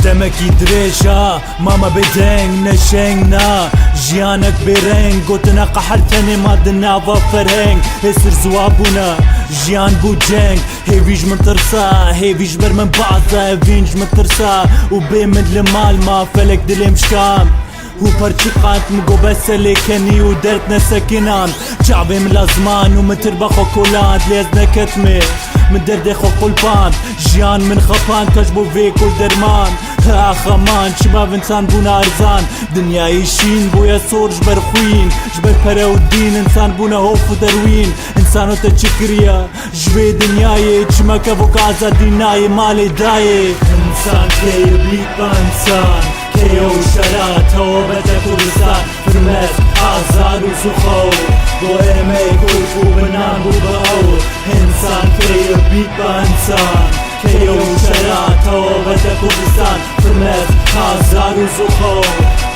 Demekî dirêj a mame bêdeng neşeng na jiyanek bêreng gotina qeher tenê ma di nava ferheng hêsir ziwa bûne jiyan bû ceng hêvî ji min tirsa hêvî ji ber min baza evîn ji min tirsa û bê min li mal ma felek dilêm şikand û perçiqand min got bes e lê kenî û derd nesekinan çavê min laziman û min tirba xwe koland lê ez neketimê min derdê xwe qulpand jiyan min xapand ka ji bo vê kul derman ax eman çima ev insan bûne erzan dinyayê şîn bûye sor ji ber xwîn ji ber pere û dîn insan bûne hof û derwîn insano te çi kiriye ji vê dinyayê çima kevoka azadî nayê malê dayê. Insan kê bît ba insan kê û şera tewbete Kurdistan firmes azar û zuxew bo êmey kurd bû bi nan bû bi ew Insan kê bît ba insan kê û şera tewbete Kurdistan firmes azar û zuxew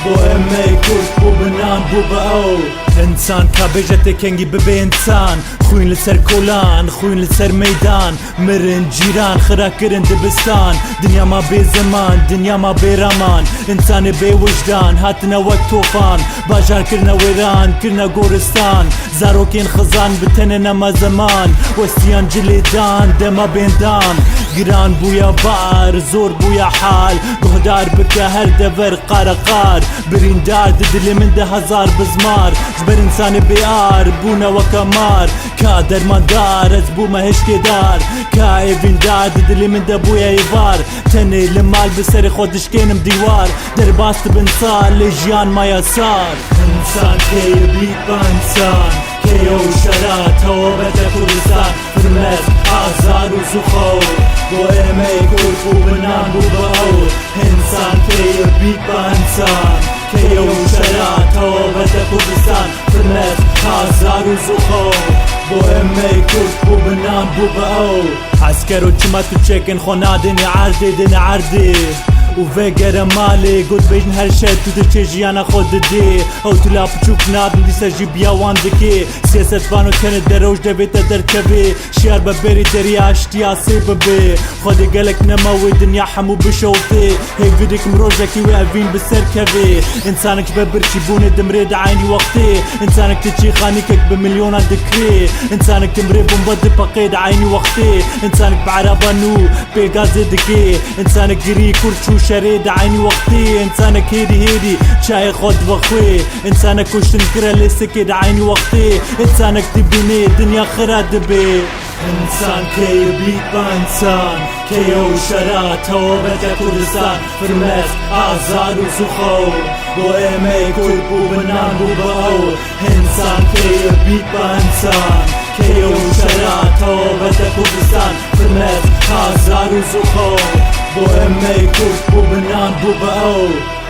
bo êmey kurd bû bi nan bû bi ew. Insan ka bêje tê kengî bibe insan Xwîn li ser kolan xwîn li ser meydan Mirin cîran xira kirin dibistan Dinya ma bê ziman dinya ma bê raman Însanê bê wijdan hatine wek tofan Bajar kirine wêran kirine goristan Zarokên xizan bi tenê nema zeman Westiyan cilê dan dema bêndan Giran bûye bar zor bûye hal Guhdar bike her dever qareqar Birîndar di dilê min de hezar bizmar Ji ber însanê bêar bûne weke mar Ka dermandar ez bûme hişkêdar Ka êvîndar di dilê min de bûye êvar Tenê li mal bi serê xwe dişkênim dîwar Derbas dibin sal lê jiyan maye sar. Însan kê ye bît ba însan Kê ye û şera tewbete Kurdistan Firmes azar û zuxew Bo êmey kurd bû bi nan bû bi ew Însan kê ye bît ba însan Kê ye û şera tewbete Kurdistan Firmes azar û zuxew Bo êmey kurd bû bi nan bû bi ew. Eskero çima tu çekên xwe nadênî erdê dêne erdê û vegere malê got bêjin her şev tu diçê jiyana xwe didê ew tu la piçûk nadin dîsa jî biya wan dikê siyasetvan û tenê derewş devê te derkevê şiyar be berî derî aştiya sê bibê Xwedê gelek nema wê dinya hemû bişewtê Hêvî dikim rojekî wê evîn bi ser kevê Însanek ji ber birçîbûnê dimirê di eynî wextê Însanek diçê xanîkek bi milyonan dikirê Însanek dimirê bomba dipeqê di eynî wextê Însanek bi ereba nû pê gazê dikê Însanek girî kur çû şerê di eynî wextê Însanek hêdî hêdî çayê xwe divexwê Însanek kuştin kire lê sikê di eynî wextê Însanek dibînê dinya xira dibê. Însan kê ye bît ba însan Kê ye û şera tewbete Kurdistan Firmes azar û zuxew Bo êmey kurd bû bi nan bû bi ew Însan kê ye bît ba însan Kê ye û şera tewbete Kurdistan Firmes azar û zuxew Bo êmey kurd bû bi nan bû bi ew.